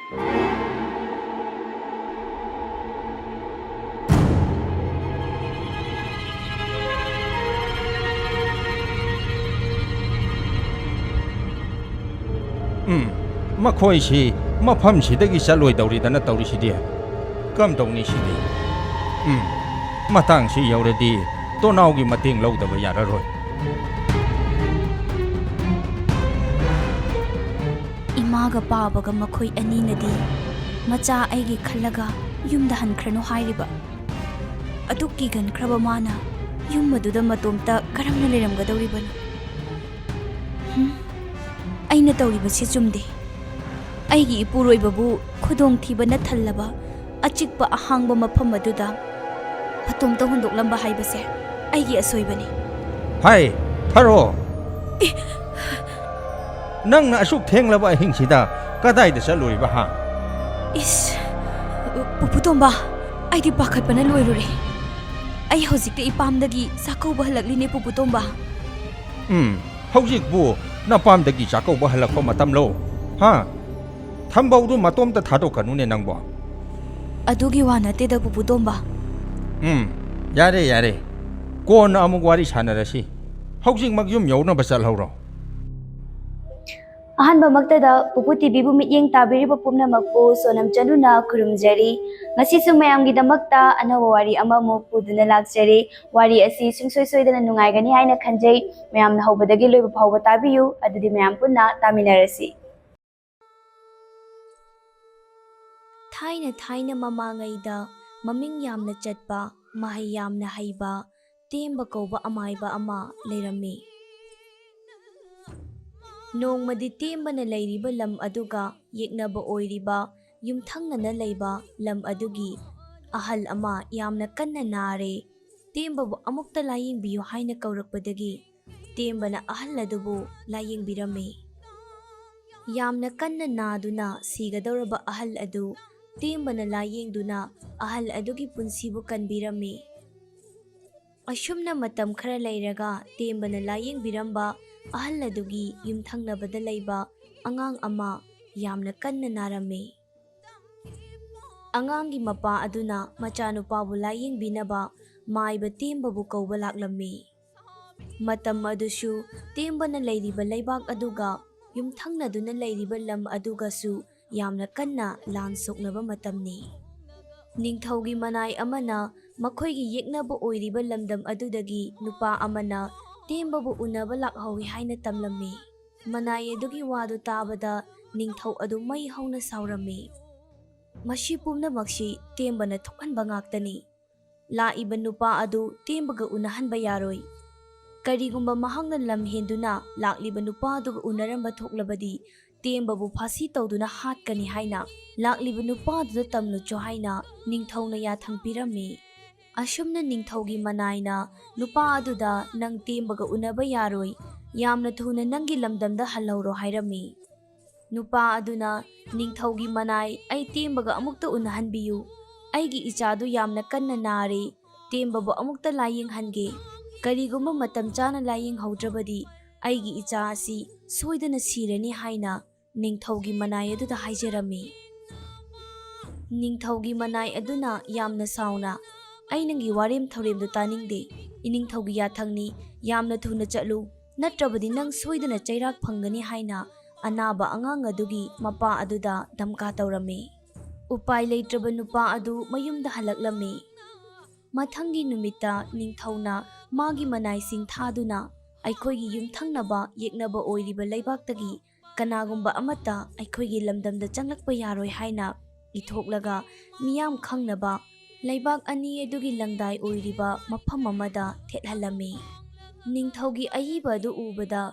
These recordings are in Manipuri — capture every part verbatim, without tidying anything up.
ꯎꯝ, ꯃꯈꯣꯏꯁꯤ ꯃꯐꯝꯁꯤꯗꯒꯤ ꯆꯠꯂꯣꯏꯗꯧꯔꯤꯗꯅ ꯇꯧꯔꯤꯁꯤꯗꯤ꯫ ꯀꯝꯗꯧꯅꯤ ꯁꯤꯗꯤ? ꯎꯝ, ꯃꯇꯥꯡꯁꯤ ꯌꯧꯔꯗꯤ ꯇꯣꯅꯥꯎꯒꯤ ꯃꯇꯦꯡ ꯂꯧꯗꯕ ꯌꯥꯔꯔꯣꯏ꯫ ꯏꯃꯥꯒ ꯄꯥꯕꯒ ꯃꯈꯣꯏ ꯑꯅꯤꯅꯗꯤ ꯃꯆꯥ ꯑꯩꯒꯤ ꯈꯜꯂꯒ ꯌꯨꯝꯗ ꯍꯟꯈ꯭ꯔꯅꯨ ꯍꯥꯏꯔꯤꯕ꯫ ꯑꯗꯨꯛ ꯀꯤꯒꯟꯈ꯭ꯔꯕ ꯃꯥꯅ ꯌꯨꯝ ꯑꯗꯨꯗ ꯃꯇꯣꯝꯇ ꯀꯔꯝꯅ ꯂꯩꯔꯝꯒꯗꯧꯔꯤꯕꯅꯣ? ꯍꯨꯝ, ꯑꯩꯅ ꯇꯧꯔꯤꯕꯁꯤ ꯆꯨꯝꯗꯦ꯫ ꯑꯩꯒꯤ ꯏꯄꯨꯔꯣꯏꯕꯕꯨ ꯈꯨꯗꯣꯡꯊꯤꯕꯅ ꯊꯜꯂꯕ ꯑꯆꯤꯛꯄ ꯑꯍꯥꯡꯕ ꯃꯐꯝ ꯑꯗꯨꯗ ꯃꯇꯣꯝꯇ ꯍꯨꯟꯗꯣꯛꯂꯝꯕ ꯍꯥꯏꯕꯁꯦ ꯑꯩꯒꯤ ꯑꯁꯣꯏꯕꯅꯤ꯫ ꯍꯥꯏ, ꯊꯔꯣ! ꯑꯦ! ꯅꯪꯅ ꯑꯁꯨꯛ ꯊꯦꯡꯂꯕ ꯑꯍꯤꯡꯁꯤꯗ ꯀꯗꯥꯏꯗ ꯆꯠꯂꯨꯔꯤꯕ, ꯍꯥ? ꯏꯁ, ꯄꯨꯄꯨ ꯇꯣꯝꯕ, ꯑꯩꯗꯤ ꯄꯥꯈꯠꯄꯅ ꯂꯣꯏꯔꯨꯔꯦ꯫ ꯑꯩ ꯍꯧꯖꯤꯛꯇ ꯏꯄꯥꯝꯗꯒꯤ ꯆꯥꯛꯀꯧꯕ ꯍꯜꯂꯛꯂꯤꯅꯦ, ꯄꯨꯄꯨ ꯇꯣꯝꯕ꯫ ꯎꯝ, ꯍꯧꯖꯤꯛꯄꯨ ꯅꯄꯥꯝꯗꯒꯤ ꯆꯥꯛꯀꯧꯕ ꯍꯜꯂꯛꯄ ꯃꯇꯝꯂꯣ? ꯍꯥ? ꯊꯝꯕꯧꯗꯨ ꯃꯇꯣꯝꯇ ꯊꯥꯗꯣꯛꯀꯅꯨꯅꯦ ꯅꯪꯕꯣ꯫ ꯑꯗꯨꯒꯤ ꯋꯥ ꯅꯠꯇꯦꯗ, ꯄꯨꯄꯨ ꯇꯣꯝꯕ꯫ ꯎꯝ, ꯌꯥꯔꯦ, ꯌꯥꯔꯦ꯫ ꯀꯣꯟꯅ ꯑꯃꯨꯛ ꯋꯥꯔꯤ ꯁꯥꯟꯅꯔꯁꯤ꯫ ꯍꯧꯖꯤꯛꯃꯛ ꯌꯨꯝ ꯌꯧꯅꯕ ꯆꯠꯍꯧꯔꯣ꯫ ꯑꯍꯥꯟꯕꯃꯛꯇꯗ ꯄꯨꯄꯨ ꯇꯤꯚꯤꯕꯨ ꯃꯤꯠꯌꯦꯡ ꯇꯥꯕꯤꯔꯤꯕ ꯄꯨꯝꯅꯃꯛꯄꯨ ꯁꯣꯅꯝ ꯆꯅꯨꯅ ꯈꯨꯔꯨꯝꯖꯔꯤ꯫ ꯉꯁꯤꯁꯨ ꯃꯌꯥꯝꯒꯤꯗꯃꯛꯇ ꯑꯅꯧꯕ ꯋꯥꯔꯤ ꯑꯃꯃꯨꯛ ꯄꯨꯗꯨꯅ ꯂꯥꯛꯆꯔꯤ꯫ ꯋꯥꯔꯤ ꯑꯁꯤ ꯁꯨꯡꯁꯣꯏ ꯁꯣꯏꯗꯅ ꯅꯨꯡꯉꯥꯏꯒꯅꯤ ꯍꯥꯏꯅ ꯈꯟꯖꯩ꯫ ꯃꯌꯥꯝꯅ ꯍꯧꯕꯗꯒꯤ ꯂꯣꯏꯕ ꯐꯥꯎꯕ ꯇꯥꯕꯤꯌꯨ꯫ ꯑꯗꯨꯗꯤ ꯃꯌꯥꯝ ꯄꯨꯟꯅ ꯇꯥꯃꯤꯟꯅꯔꯁꯤ꯫ ꯊꯥꯏꯅ ꯊꯥꯏꯅ ꯃꯃꯥꯡꯉꯩꯗ ꯃꯃꯤꯡ ꯌꯥꯝꯅ ꯆꯠꯄ, ꯃꯍꯩ ꯌꯥꯝꯅ ꯍꯩꯕ ꯇꯦꯝꯕ ꯀꯧꯕ ꯑꯃꯥꯏꯕ ꯑꯃ ꯂꯩꯔꯝꯃꯤ꯫ ꯅꯣꯡꯃꯗꯤ ꯇꯦꯝꯕꯅ ꯂꯩꯔꯤꯕ ꯂꯝ ꯑꯗꯨꯒ ꯌꯦꯛꯅꯕ ꯑꯣꯏꯔꯤꯕ ꯌꯨꯝꯊꯪꯅꯅ ꯂꯩꯕ ꯂꯝ ꯑꯗꯨꯒꯤ ꯑꯍꯜ ꯑꯃ ꯌꯥꯝꯅ ꯀꯟꯅ ꯅꯥꯔꯦ꯫ ꯇꯦꯝꯕꯕꯨ ꯑꯃꯨꯛꯇ ꯂꯥꯌꯦꯡꯕꯤꯌꯨ ꯍꯥꯏꯅ ꯀꯧꯔꯛꯄꯗꯒꯤ ꯇꯦꯝꯕꯅ ꯑꯍꯜ ꯑꯗꯨꯕꯨ ꯂꯥꯌꯦꯡꯕꯤꯔꯝꯃꯤ꯫ ꯌꯥꯝꯅ ꯀꯟꯅ ꯅꯥꯗꯨꯅ ꯁꯤꯒꯗꯧꯔꯕ ꯑꯍꯜ ꯑꯗꯨ ꯇꯦꯝꯕꯅ ꯂꯥꯌꯦꯡꯗꯨꯅ ꯑꯍꯜ ꯑꯗꯨꯒꯤ ꯄꯨꯟꯁꯤꯕꯨ ꯀꯟꯕꯤꯔꯝꯃꯤ꯫ ꯑꯁꯨꯝꯅ ꯃꯇꯝ ꯈꯔ ꯂꯩꯔꯒ ꯇꯦꯝꯕꯅ ꯂꯥꯌꯦꯡꯕꯤꯔꯝꯕ ꯑꯍꯜ ꯑꯗꯨꯒꯤ ꯌꯨꯝꯊꯪꯅꯕꯗ ꯂꯩꯕ ꯑꯉꯥꯡ ꯑꯃ ꯌꯥꯝꯅ ꯀꯟꯅ ꯅꯥꯔꯝꯃꯤ꯫ ꯑꯉꯥꯡꯒꯤ ꯃꯄꯥ ꯑꯗꯨꯅ ꯃꯆꯥꯅꯨꯄꯥꯕꯨ ꯂꯥꯌꯦꯡꯕꯤꯅꯕ ꯃꯥꯏꯕ ꯇꯦꯝꯕꯕꯨ ꯀꯧꯕ ꯂꯥꯛꯂꯝꯃꯤ꯫ ꯃꯇꯝ ꯑꯗꯨꯁꯨ ꯇꯦꯝꯕꯅ ꯂꯩꯔꯤꯕ ꯂꯩꯕꯥꯛ ꯑꯗꯨꯒ ꯌꯨꯝꯊꯪꯅꯗꯨꯅ ꯂꯩꯔꯤꯕ ꯂꯝ ꯑꯗꯨꯒꯁꯨ ꯌꯥꯝꯅ ꯀꯟꯅ ꯂꯥꯟ ꯁꯣꯛꯅꯕ ꯃꯇꯝꯅꯤ꯫ ꯅꯤꯡꯊꯧꯒꯤ ꯃꯅꯥꯏ ꯑꯃꯅ ꯃꯈꯣꯏꯒꯤ ꯌꯦꯛꯅꯕ ꯑꯣꯏꯔꯤꯕ ꯂꯝꯗꯝ ꯑꯗꯨꯗꯒꯤ ꯅꯨꯄꯥ ꯑꯃꯅ ꯇꯦꯝꯕꯕꯨ ꯎꯅꯕ ꯂꯥꯛꯍꯧꯏ ꯍꯥꯏꯅ ꯇꯝꯂꯝꯃꯤ꯫ ꯃꯅꯥꯏ ꯑꯗꯨꯒꯤ ꯋꯥꯗꯨ ꯇꯥꯕꯗ ꯅꯤꯡꯊꯧ ꯑꯗꯨ ꯃꯩ ꯍꯧꯅ ꯁꯥꯎꯔꯝꯃꯤ꯫ "ꯃꯁꯤ ꯄꯨꯝꯅꯃꯛꯁꯤ ꯇꯦꯝꯕꯅ ꯊꯣꯛꯍꯟꯕ ꯉꯥꯛꯇꯅꯤ꯫ ꯂꯥꯛꯏꯕ ꯅꯨꯄꯥ ꯑꯗꯨ ꯇꯦꯝꯕꯒ ꯎꯅꯍꯟꯕ ꯌꯥꯔꯣꯏ꯫ ꯀꯔꯤꯒꯨꯝꯕ ꯃꯍꯥꯛꯅ ꯂꯝ ꯍꯦꯟꯗꯨꯅ ꯂꯥꯛꯂꯤꯕ ꯅꯨꯄꯥ ꯑꯗꯨꯒ ꯎꯅꯔꯝꯕ ꯊꯣꯛꯂꯕꯗꯤ ꯇꯦꯝꯕꯕꯨ ꯐꯥꯁꯤ ꯇꯧꯗꯨꯅ ꯍꯥꯠꯀꯅꯤ" ꯍꯥꯏꯅ ꯂꯥꯛꯂꯤꯕ ꯅꯨꯄꯥ ꯑꯗꯨꯗ ꯇꯝꯂꯨꯆꯣ ꯍꯥꯏꯅ ꯅꯤꯡꯊꯧꯅ ꯌꯥꯊꯪ ꯄꯤꯔꯝꯃꯤ꯫ ꯑꯁꯨꯝꯅ ꯅꯤꯡꯊꯧꯒꯤ ꯃꯅꯥꯏꯅ ꯅꯨꯄꯥ ꯑꯗꯨꯗ "ꯅꯪ ꯇꯦꯝꯕꯒ ꯎꯅꯕ ꯌꯥꯔꯣꯏ, ꯌꯥꯝꯅ ꯊꯨꯅ ꯅꯪꯒꯤ ꯂꯝꯗꯝꯗ ꯍꯜꯍꯧꯔꯣ" ꯍꯥꯏꯔꯝꯃꯤ꯫ ꯅꯨꯄꯥ ꯑꯗꯨꯅ ꯅꯤꯡꯊꯧꯒꯤ ꯃꯅꯥꯏ, "ꯑꯩ ꯇꯦꯝꯕꯒ ꯑꯃꯨꯛꯇ ꯎꯅꯍꯟꯕꯤꯌꯨ꯫ ꯑꯩꯒꯤ ꯏꯆꯥꯗꯨ ꯌꯥꯝꯅ ꯀꯟꯅ ꯅꯥꯔꯦ꯫ ꯇꯦꯝꯕꯕꯨ ꯑꯃꯨꯛꯇ ꯂꯥꯌꯦꯡꯍꯟꯒꯦ꯫ ꯀꯔꯤꯒꯨꯝꯕ ꯃꯇꯝ ꯆꯥꯅ ꯂꯥꯌꯦꯡꯍꯧꯗ꯭ꯔꯕꯗꯤ ꯑꯩꯒꯤ ꯏꯆꯥ ꯑꯁꯤ ꯁꯣꯏꯗꯅ ꯁꯤꯔꯅꯤ" ꯍꯥꯏꯅ ꯅꯤꯡꯊꯧꯒꯤ ꯃꯅꯥꯏ ꯑꯗꯨꯗ ꯍꯥꯏꯖꯔꯝꯃꯤ꯫ ꯅꯤꯡꯊꯧꯒꯤ ꯃꯅꯥꯏ ꯑꯗꯨꯅ ꯌꯥꯝꯅ ꯁꯥꯎꯅ, "ꯑꯩ ꯅꯪꯒꯤ ꯋꯥꯔꯦꯝ ꯊꯧꯔꯦꯝꯗꯨ ꯇꯥꯅꯤꯡꯗꯦ꯫ ꯏꯅꯤꯡꯊꯧꯒꯤ ꯌꯥꯊꯪꯅꯤ, ꯌꯥꯝꯅ ꯊꯨꯅ ꯆꯠꯂꯨ, ꯅꯠꯇ꯭ꯔꯕꯗꯤ ꯅꯪ ꯁꯣꯏꯗꯅ ꯆꯩꯔꯥꯛ ꯐꯪꯒꯅꯤ" ꯍꯥꯏꯅ ꯑꯅꯥꯕ ꯑꯉꯥꯡ ꯑꯗꯨꯒꯤ ꯃꯄꯥ ꯑꯗꯨꯗ ꯙꯝꯀꯥ ꯇꯧꯔꯝꯃꯤ꯫ ꯎꯄꯥꯏ ꯂꯩꯇ꯭ꯔꯕ ꯅꯨꯄꯥ ꯑꯗꯨ ꯃꯌꯨꯝꯗ ꯍꯜꯂꯛꯂꯝꯃꯤ꯫ ꯃꯊꯪꯒꯤ ꯅꯨꯃꯤꯠꯇ ꯅꯤꯡꯊꯧꯅ ꯃꯥꯒꯤ ꯃꯅꯥꯏꯁꯤꯡ ꯊꯥꯗꯨꯅ ꯑꯩꯈꯣꯏꯒꯤ ꯌꯨꯝꯊꯪꯅꯕ ꯌꯦꯛꯅꯕ ꯑꯣꯏꯔꯤꯕ ꯂꯩꯕꯥꯛꯇꯒꯤ ꯀꯅꯥꯒꯨꯝꯕ ꯑꯃꯠꯇ ꯑꯩꯈꯣꯏꯒꯤ ꯂꯝꯗꯝꯗ ꯆꯪꯂꯛꯄ ꯌꯥꯔꯣꯏ ꯍꯥꯏꯅ ꯏꯊꯣꯛꯂꯒ ꯃꯤꯌꯥꯝ ꯈꯪꯅꯕ ꯂꯩꯕꯥꯛ ꯑꯅꯤ ꯑꯗꯨꯒꯤ ꯂꯪꯗꯥꯏ ꯑꯣꯏꯔꯤꯕ ꯃꯐꯝ ꯑꯃꯗ ꯊꯦꯠꯍꯜꯂꯝꯃꯤ꯫ ꯅꯤꯡꯊꯧꯒꯤ ꯑꯏꯕ ꯑꯗꯨ ꯎꯕꯗ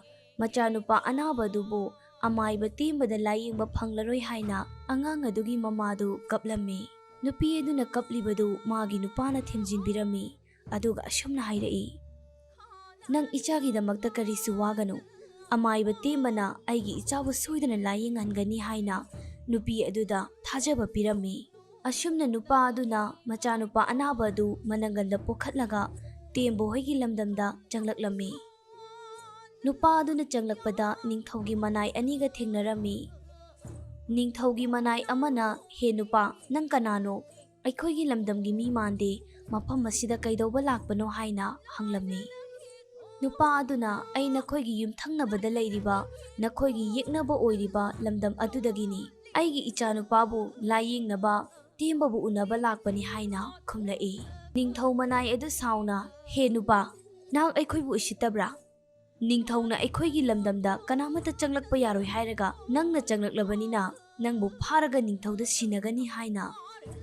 ꯃꯆꯥꯅꯨꯄꯥ ꯑꯅꯥꯕ ꯑꯗꯨꯕꯨ ꯑꯃꯥꯏꯕ ꯇꯦꯝꯕꯗ ꯂꯥꯌꯦꯡꯕ ꯐꯪꯂꯔꯣꯏ ꯍꯥꯏꯅ ꯑꯉꯥꯡ ꯑꯗꯨꯒꯤ ꯃꯃꯥꯗꯨ ꯀꯞꯂꯝꯃꯤ꯫ ꯅꯨꯄꯤ ꯑꯗꯨꯅ ꯀꯞꯂꯤꯕꯗꯨ ꯃꯥꯒꯤ ꯅꯨꯄꯥꯅ ꯊꯦꯝꯖꯤꯟꯕꯤꯔꯝꯃꯤ, ꯑꯗꯨꯒ ꯑꯁꯨꯝꯅ ꯍꯥꯏꯔꯛꯏ, "ꯅꯪ ꯏꯆꯥꯒꯤꯗꯃꯛꯇ ꯀꯔꯤꯁꯨ ꯋꯥꯒꯅꯨ꯫ ꯑꯃꯥꯏꯕ ꯇꯦꯝꯕꯅ ꯑꯩꯒꯤ ꯏꯆꯥꯕꯨ ꯁꯣꯏꯗꯅ ꯂꯥꯌꯦꯡꯍꯟꯒꯅꯤ" ꯍꯥꯏꯅ ꯅꯨꯄꯤ ꯑꯗꯨꯗ ꯊꯥꯖꯕ ꯄꯤꯔꯝꯃꯤ꯫ ꯑꯁꯨꯝꯅ ꯅꯨꯄꯥ ꯑꯗꯨꯅ ꯃꯆꯥꯅꯨꯄꯥ ꯑꯅꯥꯕ ꯑꯗꯨ ꯃꯅꯪꯒꯟꯗ ꯄꯣꯛꯈꯠꯂꯒ ꯇꯦꯝꯕ ꯍꯣꯏꯒꯤ ꯂꯝꯗꯝꯗ ꯆꯪꯂꯛꯂꯝꯃꯤ꯫ ꯅꯨꯄꯥ ꯑꯗꯨꯅ ꯆꯪꯂꯛꯄꯗ ꯅꯤꯡꯊꯧꯒꯤ ꯃꯅꯥꯏ ꯑꯅꯤꯒ ꯊꯦꯡꯅꯔꯝꯃꯤ꯫ ꯅꯤꯡꯊꯧꯒꯤ ꯃꯅꯥꯏ ꯑꯃꯅ, "ꯍꯦ ꯅꯨꯄꯥ, ꯅꯪ ꯀꯅꯥꯅꯣ? ꯑꯩꯈꯣꯏꯒꯤ ꯂꯝꯗꯝꯒꯤ ꯃꯤ ꯃꯥꯟꯗꯦ, ꯃꯐꯝ ꯑꯁꯤꯗ ꯀꯩꯗꯧꯕ ꯂꯥꯛꯄꯅꯣ?" ꯍꯥꯏꯅ ꯍꯪꯂꯝꯃꯤ꯫ ꯅꯨꯄꯥ ꯑꯗꯨꯅ, "ꯑꯩ ꯅꯈꯣꯏꯒꯤ ꯌꯨꯝꯊꯪꯅꯕꯗ ꯂꯩꯔꯤꯕ, ꯅꯈꯣꯏꯒꯤ ꯌꯦꯛꯅꯕ ꯑꯣꯏꯔꯤꯕ ꯂꯝꯗꯝ ꯑꯗꯨꯗꯒꯤꯅꯤ꯫ ꯑꯩꯒꯤ ꯏꯆꯥꯅꯨꯄꯥꯕꯨ ꯂꯥꯌꯦꯡꯅꯕ ꯇꯦꯝꯕꯕꯨ ꯎꯅꯕ ꯂꯥꯛꯄꯅꯤ" ꯍꯥꯏꯅ ꯈꯨꯝꯂꯛꯏ꯫ ꯅꯤꯡꯊꯧ ꯃꯅꯥꯏ ꯑꯗꯨ ꯁꯥꯎꯅ, "ꯍꯦ ꯅꯨꯄꯥ, ꯅꯍꯥꯛ ꯑꯩꯈꯣꯏꯕꯨ ꯎꯁꯤꯠꯇꯕ꯭ꯔꯥ? ꯅꯤꯡꯊꯧꯅ ꯑꯩꯈꯣꯏꯒꯤ ꯂꯝꯗꯝꯗ ꯀꯅꯥꯃꯠꯇ ꯆꯪꯂꯛꯄ ꯌꯥꯔꯣꯏ ꯍꯥꯏꯔꯒ ꯅꯪꯅ ꯆꯪꯂꯛꯂꯕꯅꯤꯅ ꯅꯪꯕꯨ ꯐꯥꯔꯒ ꯅꯤꯡꯊꯧꯗ ꯁꯤꯟꯅꯒꯅꯤ" ꯍꯥꯏꯅ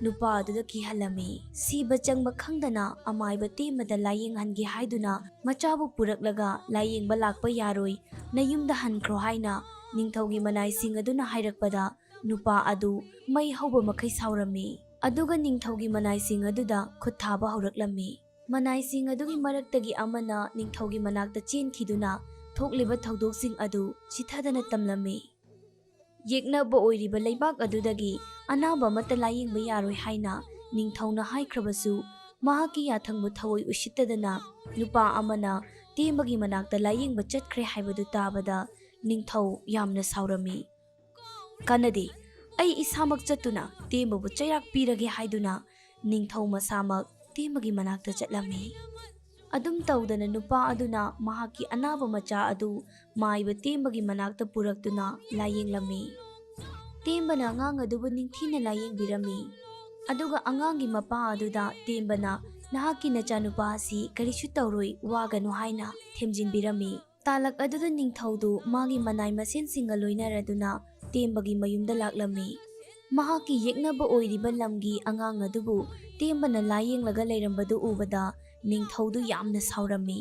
ꯅꯨꯄꯥ ꯑꯗꯨꯗ ꯀꯤꯍꯜꯂꯝꯃꯤ꯫ ꯁꯤꯕ ꯆꯪꯕ ꯈꯪꯗꯅ ꯑꯃꯥꯏꯕ ꯇꯦꯝꯕꯗ ꯂꯥꯌꯦꯡꯍꯟꯒꯦ ꯍꯥꯏꯗꯨꯅ ꯃꯆꯥꯕꯨ ꯄꯨꯔꯛꯂꯒ ꯂꯥꯌꯦꯡꯕ ꯂꯥꯛꯄ ꯌꯥꯔꯣꯏ, ꯅꯌꯨꯝꯗ ꯍꯟꯈ꯭ꯔꯣ ꯍꯥꯏꯅ ꯅꯤꯡꯊꯧꯒꯤ ꯃꯅꯥꯏꯁꯤꯡ ꯑꯗꯨꯅ ꯍꯥꯏꯔꯛꯄꯗ ꯅꯨꯄꯥ ꯑꯗꯨ ꯃꯩ ꯍꯧꯕ ꯃꯈꯩ ꯁꯥꯎꯔꯝꯃꯤ꯫ ꯑꯗꯨꯒ ꯅꯤꯡꯊꯧꯒꯤ ꯃꯅꯥꯏꯁꯤꯡ ꯑꯗꯨꯗ ꯈꯨꯠ ꯊꯥꯕ ꯍꯧꯔꯛꯂꯝꯃꯤ꯫ ꯃꯅꯥꯏꯁꯤꯡ ꯑꯗꯨꯒꯤ ꯃꯔꯛꯇꯒꯤ ꯑꯃꯅ ꯅꯤꯡꯊꯧꯒꯤ ꯃꯅꯥꯛꯇ ꯆꯦꯟꯈꯤꯗꯨꯅ ꯊꯣꯛꯂꯤꯕ ꯊꯧꯗꯣꯛꯁꯤꯡ ꯑꯗꯨ ꯆꯤꯊꯗꯅ ꯇꯝꯂꯝꯃꯤ꯫ ꯌꯦꯛꯅꯕ ꯑꯣꯏꯔꯤꯕ ꯂꯩꯕꯥꯛ ꯑꯗꯨꯗꯒꯤ ꯑꯅꯥꯕ ꯑꯃꯠꯇ ꯂꯥꯌꯦꯡꯕ ꯌꯥꯔꯣꯏ ꯍꯥꯏꯅ ꯅꯤꯡꯊꯧꯅ ꯍꯥꯏꯈ꯭ꯔꯕꯁꯨ, ꯃꯍꯥꯛꯀꯤ ꯌꯥꯊꯪꯕꯨ ꯊꯑꯣꯏ ꯎꯁꯤꯠꯇꯗꯅ ꯅꯨꯄꯥ ꯑꯃꯅ ꯇꯦꯝꯕꯒꯤ ꯃꯅꯥꯛꯇ ꯂꯥꯌꯦꯡꯕ ꯆꯠꯈ꯭ꯔꯦ ꯍꯥꯏꯕꯗꯨ ꯇꯥꯕꯗ ꯅꯤꯡꯊꯧ ꯌꯥꯝꯅ ꯁꯥꯎꯔꯝꯃꯤ꯫ "ꯀꯥꯟꯅꯗꯦ, ꯑꯩ ꯏꯁꯥꯃꯛ ꯆꯠꯇꯨꯅ ꯇꯦꯝꯕꯕꯨ ꯆꯩꯔꯥꯛ ꯄꯤꯔꯒꯦ" ꯍꯥꯏꯗꯨꯅ ꯅꯤꯡꯊꯧ ꯃꯁꯥꯃꯛ ꯇꯦꯝꯕꯒꯤ ꯃꯅꯥꯛꯇ ꯆꯠꯂꯝꯃꯤ꯫ ꯑꯗꯨꯝ ꯇꯧꯗꯅ ꯅꯨꯄꯥ ꯑꯗꯨꯅ ꯃꯍꯥꯛꯀꯤ ꯑꯅꯥꯕ ꯃꯆꯥ ꯑꯗꯨ ꯃꯥꯏꯕ ꯇꯦꯝꯕꯒꯤ ꯃꯅꯥꯛꯇ ꯄꯨꯔꯛꯇꯨꯅ ꯂꯥꯌꯦꯡꯂꯝꯃꯤ꯫ ꯇꯦꯝꯕꯅ ꯑꯉꯥꯡ ꯑꯗꯨꯕꯨ ꯅꯤꯡꯊꯤꯅ ꯂꯥꯌꯦꯡꯕꯤꯔꯝꯃꯤ꯫ ꯑꯗꯨꯒ ꯑꯉꯥꯡꯒꯤ ꯃꯄꯥ ꯑꯗꯨꯗ ꯇꯦꯝꯕꯅ, "ꯅꯍꯥꯛꯀꯤ ꯅꯆꯥꯅꯨꯄꯥ ꯑꯁꯤ ꯀꯔꯤꯁꯨ ꯇꯧꯔꯣꯏ, ꯋꯥꯒꯅꯨ" ꯍꯥꯏꯅ ꯊꯦꯝꯖꯤꯟꯕꯤꯔꯝꯃꯤ꯫ ꯇꯥꯂꯛ ꯑꯗꯨꯗ ꯅꯤꯡꯊꯧꯗꯨ ꯃꯥꯒꯤ ꯃꯅꯥꯏ ꯃꯁꯦꯟꯁꯤꯡꯒ ꯂꯣꯏꯅꯔꯗꯨꯅ ꯇꯦꯝꯕꯒꯤ ꯃꯌꯨꯝꯗ ꯂꯥꯛꯂꯝꯃꯤ꯫ ꯃꯍꯥꯛꯀꯤ ꯌꯦꯛꯅꯕ ꯑꯣꯏꯔꯤꯕ ꯂꯝꯒꯤ ꯑꯉꯥꯡ ꯑꯗꯨꯕꯨ ꯇꯦꯝꯕꯅ ꯂꯥꯌꯦꯡꯂꯒ ꯂꯩꯔꯝꯕꯗꯨ ꯎꯕꯗ ꯅꯤꯡꯊꯧꯗꯨ ꯌꯥꯝꯅ ꯁꯥꯎꯔꯝꯃꯤ꯫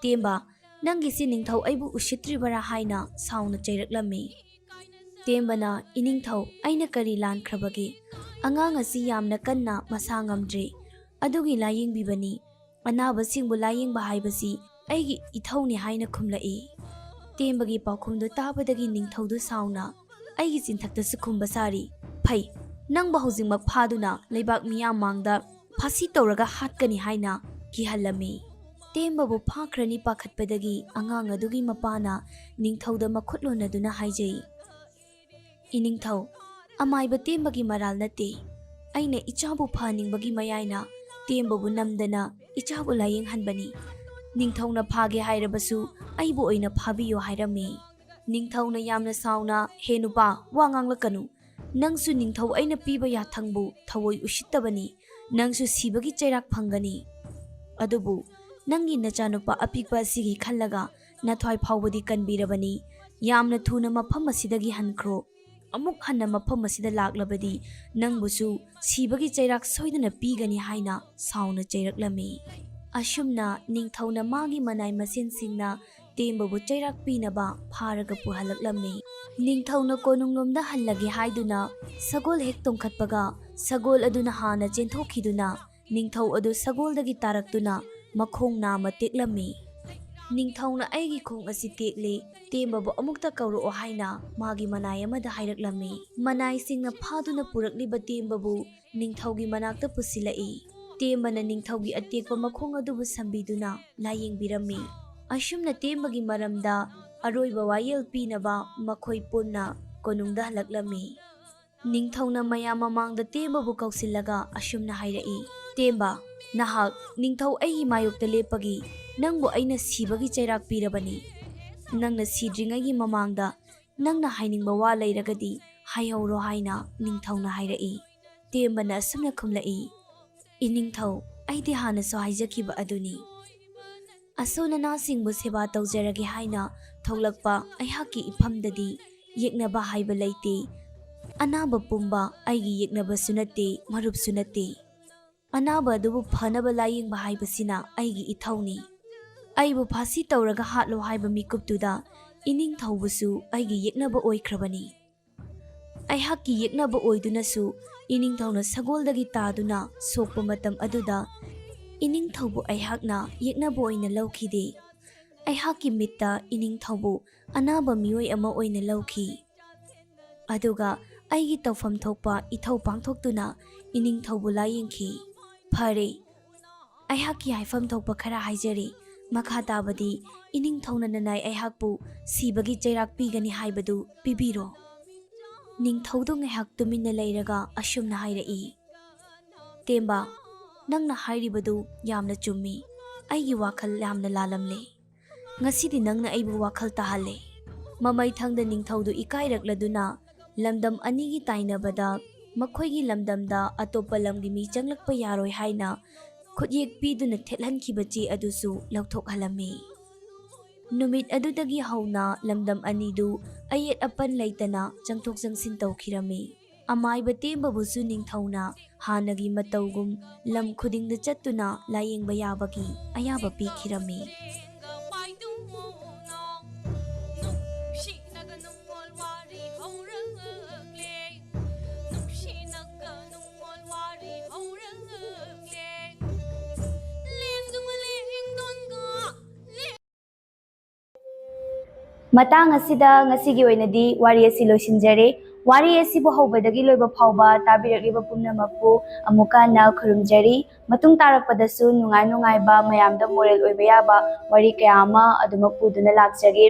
"ꯇꯦꯝꯕ, ꯅꯪꯒꯤꯁꯤ ꯅꯤꯡꯊꯧ ꯑꯩꯕꯨ ꯎꯁꯤꯠꯇ꯭ꯔꯤꯕꯔꯥ?" ꯍꯥꯏꯅ ꯁꯥꯎꯅ ꯆꯩꯔꯛꯂꯝꯃꯤ꯫ ꯇꯦꯝꯕꯅ, "ꯏꯅꯤꯡꯊꯧ, ꯑꯩꯅ ꯀꯔꯤ ꯂꯥꯟꯈ꯭ꯔꯕꯒꯦ? ꯑꯉꯥꯡ ꯑꯁꯤ ꯌꯥꯝꯅ ꯀꯟꯅ ꯃꯁꯥ ꯉꯝꯗ꯭ꯔꯦ, ꯑꯗꯨꯒꯤ ꯂꯥꯌꯦꯡꯕꯤꯕꯅꯤ꯫ ꯑꯅꯥꯕꯁꯤꯡꯕꯨ ꯂꯥꯌꯦꯡꯕ ꯍꯥꯏꯕꯁꯤ ꯑꯩꯒꯤ ꯏꯊꯧꯅꯤ" ꯍꯥꯏꯅ ꯈꯨꯝꯂꯛꯏ꯫ ꯇꯦꯝꯕꯒꯤ ꯄꯥꯎꯈꯨꯝꯗꯨ ꯇꯥꯕꯗꯒꯤ ꯅꯤꯡꯊꯧꯗꯨ ꯁꯥꯎꯅ, "ꯑꯩꯒꯤ ꯆꯤꯟꯊꯛꯇꯁꯨ ꯈꯨꯝꯕ ꯁꯥꯔꯤ꯫ ꯐꯩ, ꯅꯪꯕꯨ ꯍꯧꯖꯤꯛꯃꯛ ꯐꯥꯗꯨꯅ ꯂꯩꯕꯥꯛ ꯃꯤꯌꯥꯝ ꯃꯥꯡꯗ ꯐꯥꯁꯤ ꯇꯧꯔꯒ ꯍꯥꯠꯀꯅꯤ" ꯍꯥꯏꯅ ꯀꯤꯍꯜꯂꯝꯃꯤ꯫ ꯇꯦꯝꯕꯕꯨ ꯐꯥꯈ꯭ꯔꯅꯤ ꯄꯥꯈꯠꯄꯗꯒꯤ ꯑꯉꯥꯡ ꯑꯗꯨꯒꯤ ꯃꯄꯥꯅ ꯅꯤꯡꯊꯧꯗ ꯃꯈꯨꯠ ꯂꯣꯟꯅꯗꯨꯅ ꯍꯥꯏꯖꯩ, "ꯏꯅꯤꯡꯊꯧ, ꯑꯃꯥꯏꯕ ꯇꯦꯝꯕꯒꯤ ꯃꯔꯥꯜ ꯅꯠꯇꯦ꯫ ꯑꯩꯅ ꯏꯆꯥꯕꯨ ꯐꯍꯟꯅꯤꯡꯕꯒꯤ ꯃꯌꯥꯏꯅ ꯇꯦꯝꯕꯕꯨ ꯅꯝꯗꯅ ꯏꯆꯥꯕꯨ ꯂꯥꯌꯦꯡꯍꯟꯕꯅꯤ꯫ ꯅꯤꯡꯊꯧꯅ ꯐꯥꯒꯦ ꯍꯥꯏꯔꯕꯁꯨ ꯑꯩꯕꯨ ꯑꯣꯏꯅ ꯐꯥꯕꯤꯌꯨ ꯍꯥꯏꯔꯝꯃꯤ꯫" ꯅꯤꯡꯊꯧꯅ ꯌꯥꯝꯅ ꯁꯥꯎꯅ, "ꯍꯦ ꯅꯨꯄꯥ, ꯋꯥ ꯉꯥꯡꯂꯛꯀꯅꯨ꯫ ꯅꯪꯁꯨ ꯅꯤꯡꯊꯧ ꯑꯩꯅ ꯄꯤꯕ ꯌꯥꯊꯪꯕꯨ ꯊꯑꯣꯏ ꯎꯁꯤꯠꯇꯕꯅꯤ꯫ ꯅꯪꯁꯨ ꯁꯤꯕꯒꯤ ꯆꯩꯔꯥꯛ ꯐꯪꯒꯅꯤ꯫ ꯑꯗꯨꯕꯨ ꯅꯪꯒꯤ ꯅꯆꯥꯅꯨꯄꯥ ꯑꯄꯤꯛꯄ ꯑꯁꯤꯒꯤ ꯈꯜꯂꯒ ꯅꯊ꯭ꯋꯥꯏ ꯐꯥꯎꯕꯗꯤ ꯀꯟꯕꯤꯔꯕꯅꯤ꯫ ꯌꯥꯝꯅ ꯊꯨꯅ ꯃꯐꯝ ꯑꯁꯤꯗꯒꯤ ꯍꯟꯈ꯭ꯔꯣ꯫ ꯑꯃꯨꯛ ꯍꯟꯅ ꯃꯐꯝ ꯑꯁꯤꯗ ꯂꯥꯛꯂꯕꯗꯤ ꯅꯪꯕꯨꯁꯨ ꯁꯤꯕꯒꯤ ꯆꯩꯔꯥꯛ ꯁꯣꯏꯗꯅ ꯄꯤꯒꯅꯤ" ꯍꯥꯏꯅ ꯁꯥꯎꯅ ꯆꯩꯔꯛꯂꯝꯃꯤ꯫ ꯑꯁꯨꯝꯅ ꯅꯤꯡꯊꯧꯅ ꯃꯥꯒꯤ ꯃꯅꯥꯏ ꯃꯁꯦꯟꯁꯤꯡꯅ ꯇꯦꯝꯕꯕꯨ ꯆꯩꯔꯥꯛ ꯄꯤꯅꯕ ꯐꯥꯔꯒ ꯄꯨꯍꯜꯂꯛꯂꯝꯃꯤ꯫ ꯅꯤꯡꯊꯧꯅ ꯀꯣꯅꯨꯡꯂꯣꯝꯗ ꯍꯜꯂꯒꯦ ꯍꯥꯏꯗꯨꯅ ꯁꯒꯣꯜ ꯍꯦꯛ ꯇꯣꯡꯈꯠꯄꯒ, ꯁꯒꯣꯜ ꯑꯗꯨꯅ ꯍꯥꯟꯅ ꯆꯦꯟꯊꯣꯛꯈꯤꯗꯨꯅ ꯅꯤꯡꯊꯧ ꯑꯗꯨ ꯁꯒꯣꯜꯗꯒꯤ ꯇꯥꯔꯛꯇꯨꯅ ꯃꯈꯣꯡ ꯅꯥꯝꯃ ꯇꯦꯛꯂꯝꯃꯤ꯫ ꯅꯤꯡꯊꯧꯅ "ꯑꯩꯒꯤ ꯈꯣꯡ ꯑꯁꯤ ꯇꯦꯛꯂꯦ, ꯇꯦꯝꯕꯕꯨ ꯑꯃꯨꯛꯇ ꯀꯧꯔꯛꯑꯣ" ꯍꯥꯏꯅ ꯃꯥꯒꯤ ꯃꯅꯥꯏ ꯑꯃꯗ ꯍꯥꯏꯔꯛꯂꯝꯃꯤ꯫ ꯃꯅꯥꯏꯁꯤꯡꯅ ꯐꯥꯗꯨꯅ ꯄꯨꯔꯛꯂꯤꯕ ꯇꯦꯝꯕꯕꯨ ꯅꯤꯡꯊꯧꯒꯤ ꯃꯅꯥꯛꯇ ꯄꯨꯁꯤꯜꯂꯛꯏ꯫ ꯇꯦꯝꯕꯅ ꯅꯤꯡꯊꯧꯒꯤ ꯑꯇꯦꯛꯄ ꯃꯈꯣꯡ ꯑꯗꯨꯕꯨ ꯁꯝꯕꯤꯗꯨꯅ ꯂꯥꯌꯦꯡꯕꯤꯔꯝꯃꯤ꯫ ꯑꯁꯨꯝꯅ ꯇꯦꯝꯕꯒꯤ ꯃꯔꯝꯗ ꯑꯔꯣꯏꯕ ꯋꯥꯌꯦꯜ ꯄꯤꯅꯕ ꯃꯈꯣꯏ ꯄꯨꯟꯅ ꯀꯣꯅꯨꯡꯗ ꯍꯜꯂꯛꯂꯝꯃꯤ꯫ ꯅꯤꯡꯊꯧꯅ ꯃꯌꯥꯝ ꯃꯃꯥꯡꯗ ꯇꯦꯝꯕꯕꯨ ꯀꯧꯁꯤꯜꯂꯒ ꯑꯁꯨꯝꯅ ꯍꯥꯏꯔꯛꯏ, "ꯇꯦꯝꯕ, ꯅꯍꯥꯛ ꯅꯤꯡꯊꯧ ꯑꯩꯒꯤ ꯃꯥꯌꯣꯛꯇ ꯂꯦꯞꯄꯒꯤ ꯅꯪꯕꯨ ꯑꯩꯅ ꯁꯤꯕꯒꯤ ꯆꯩꯔꯥꯛ ꯄꯤꯔꯕꯅꯤ꯫ ꯅꯪꯅ ꯁꯤꯗ꯭ꯔꯤꯉꯩꯒꯤ ꯃꯃꯥꯡꯗ ꯅꯪꯅ ꯍꯥꯏꯅꯤꯡꯕ ꯋꯥ ꯂꯩꯔꯒꯗꯤ ꯍꯥꯏꯍꯧꯔꯣ" ꯍꯥꯏꯅ ꯅꯤꯡꯊꯧꯅ ꯍꯥꯏꯔꯛꯏ꯫ ꯇꯦꯝꯕꯅ ꯑꯁꯨꯝꯅ ꯈꯨꯝꯂꯛꯏ, "ꯏꯅꯤꯡꯊꯧ, ꯑꯩꯗꯤ ꯍꯥꯟꯅꯁꯨ ꯍꯥꯏꯖꯈꯤꯕ ꯑꯗꯨꯅꯤ꯫ ꯑꯁꯣꯜ ꯑꯅꯥꯁꯤꯡꯕꯨ ꯁꯦꯕꯥ ꯇꯧꯖꯔꯒꯦ ꯍꯥꯏꯅ ꯊꯣꯛꯂꯛꯄ ꯑꯩꯍꯥꯛꯀꯤ ꯏꯐꯝꯗꯗꯤ ꯌꯦꯛꯅꯕ ꯍꯥꯏꯕ ꯂꯩꯇꯦ꯫ ꯑꯅꯥꯕ ꯄꯨꯝꯕ ꯑꯩꯒꯤ ꯌꯦꯛꯅꯕꯁꯨ ꯅꯠꯇꯦ, ꯃꯔꯨꯞꯁꯨ ꯅꯠꯇꯦ꯫ ꯑꯅꯥꯕ ꯑꯗꯨꯕꯨ ꯐꯅꯕ ꯂꯥꯌꯦꯡꯕ ꯍꯥꯏꯕꯁꯤꯅ ꯑꯩꯒꯤ ꯏꯊꯧꯅꯤ꯫ ꯑꯩꯕꯨ ꯐꯥꯁꯤ ꯇꯧꯔꯒ ꯍꯥꯠꯂꯣ ꯍꯥꯏꯕ ꯃꯤꯀꯨꯞꯇꯨꯗ ꯏꯅꯤꯡꯊꯧꯕꯨꯁꯨ ꯑꯩꯒꯤ ꯌꯦꯛꯅꯕ ꯑꯣꯏꯈ꯭ꯔꯕꯅꯤ꯫ ꯑꯩꯍꯥꯛꯀꯤ ꯌꯦꯛꯅꯕ ꯑꯣꯏꯗꯨꯅꯁꯨ ꯏꯅꯤꯡꯊꯧꯅ ꯁꯒꯣꯜꯗꯒꯤ ꯇꯥꯗꯨꯅ ꯁꯣꯛꯄ ꯃꯇꯝ ꯑꯗꯨꯗ ꯏꯅꯤꯡꯊꯧꯕꯨ ꯑꯩꯍꯥꯛꯅ ꯌꯦꯛꯅꯕ ꯑꯣꯏꯅ ꯂꯧꯈꯤꯗꯦ꯫ ꯑꯩꯍꯥꯛꯀꯤ ꯃꯤꯠꯇ ꯏꯅꯤꯡꯊꯧꯕꯨ ꯑꯅꯥꯕ ꯃꯤꯑꯣꯏ ꯑꯃ ꯑꯣꯏꯅ ꯂꯧꯈꯤ꯫ ꯑꯗꯨꯒ ꯑꯩꯒꯤ ꯇꯧꯐꯝ ꯊꯣꯛꯄ ꯏꯊꯧ ꯄꯥꯡꯊꯣꯛꯇꯨꯅ ꯏꯅꯤꯡꯊꯧꯕꯨ ꯂꯥꯌꯦꯡꯈꯤ꯫ ꯐꯔꯦ, ꯑꯩꯍꯥꯛꯀꯤ ꯍꯥꯏꯐꯝ ꯊꯣꯛꯄ ꯈꯔ ꯍꯥꯏꯖꯔꯦ꯫ ꯃꯈꯥ ꯇꯥꯕꯗꯤ ꯏꯅꯤꯡꯊꯧꯅ ꯅꯅꯥꯏ ꯑꯩꯍꯥꯛꯄꯨ ꯁꯤꯕꯒꯤ ꯆꯩꯔꯥꯛ ꯄꯤꯒꯅꯤ ꯍꯥꯏꯕꯗꯨ ꯄꯤꯕꯤꯔꯣ"꯫ ꯅꯤꯡꯊꯧꯗꯨ ꯉꯥꯏꯍꯥꯛ ꯇꯨꯃꯤꯟꯅ ꯂꯩꯔꯒ ꯑꯁꯨꯝꯅ ꯍꯥꯏꯔꯛꯏ, "ꯇꯦꯝꯕ, ꯅꯪꯅ ꯍꯥꯏꯔꯤꯕꯗꯨ ꯌꯥꯝꯅ ꯆꯨꯝꯃꯤ꯫ ꯑꯩꯒꯤ ꯋꯥꯈꯜ ꯌꯥꯝꯅ ꯂꯥꯜꯂꯝꯂꯦ꯫ ꯉꯁꯤꯗꯤ ꯅꯪꯅ ꯑꯩꯕꯨ ꯋꯥꯈꯜ ꯇꯥꯍꯜꯂꯦ꯫" ꯃꯃꯩꯊꯪꯗ ꯅꯤꯡꯊꯧꯗꯨ ꯏꯀꯥꯏꯔꯛꯂꯗꯨꯅ ꯂꯝꯗꯝ ꯑꯅꯤꯒꯤ ꯇꯥꯏꯅꯕꯗ ꯃꯈꯣꯏꯒꯤ ꯂꯝꯗꯝꯗ ꯑꯇꯣꯞꯄ ꯂꯝꯒꯤ ꯃꯤ ꯆꯪꯂꯛꯄ ꯌꯥꯔꯣꯏ ꯍꯥꯏꯅ ꯈꯨꯠꯌꯦꯛ ꯄꯤꯗꯨꯅ ꯊꯦꯠꯍꯟꯈꯤꯕ ꯆꯦ ꯑꯗꯨꯁꯨ ꯂꯧꯊꯣꯛꯍꯜꯂꯝꯃꯤ꯫ ꯅꯨꯃꯤꯠ ꯑꯗꯨꯗꯒꯤ ꯍꯧꯅ ꯂꯝꯗꯝ ꯑꯅꯤꯗꯨ ꯑꯌꯦꯠ ꯑꯄꯟ ꯂꯩꯇꯅ ꯆꯪꯊꯣꯛ ꯆꯪꯁꯤꯟ ꯇꯧꯈꯤꯔꯝꯃꯤ꯫ ꯑꯃꯥꯏꯕ ꯇꯦꯝꯕꯕꯨꯁꯨ ꯅꯤꯡꯊꯧꯅ ꯍꯥꯟꯅꯒꯤ ꯃꯇꯧꯒꯨꯝ ꯂꯝ ꯈꯨꯗꯤꯡꯗ ꯆꯠꯇꯨꯅ ꯂꯥꯌꯦꯡꯕ ꯌꯥꯕꯒꯤ ꯑꯌꯥꯕ ꯄꯤꯈꯤꯔꯝꯃꯤ꯫ ꯃꯇꯥꯡ ꯑꯁꯤꯗ ꯉꯁꯤꯒꯤ ꯑꯣꯏꯅꯗꯤ ꯋꯥꯔꯤ ꯑꯁꯤ ꯂꯣꯏꯁꯤꯟꯖꯔꯦ꯫ ꯋꯥꯔꯤ ꯑꯁꯤꯕꯨ ꯍꯧꯕꯗꯒꯤ ꯂꯣꯏꯕ ꯐꯥꯎꯕ ꯇꯥꯕꯤꯔꯛꯂꯤꯕ ꯄꯨꯝꯅꯃꯛꯄꯨ ꯑꯃꯨꯛꯀ ꯍꯟꯅ ꯈꯨꯔꯨꯝꯖꯔꯤ꯫ ꯃꯇꯨꯡ ꯇꯥꯔꯛꯄꯗꯁꯨ ꯅꯨꯡꯉꯥꯏ ꯅꯨꯡꯉꯥꯏꯕ, ꯃꯌꯥꯝꯗ moral ꯑꯣꯏꯕ ꯌꯥꯕ ꯋꯥꯔꯤ ꯀꯌꯥ ꯑꯃ ꯑꯗꯨꯃꯛ ꯄꯨꯗꯨꯅ ꯂꯥꯛꯆꯒꯦ꯫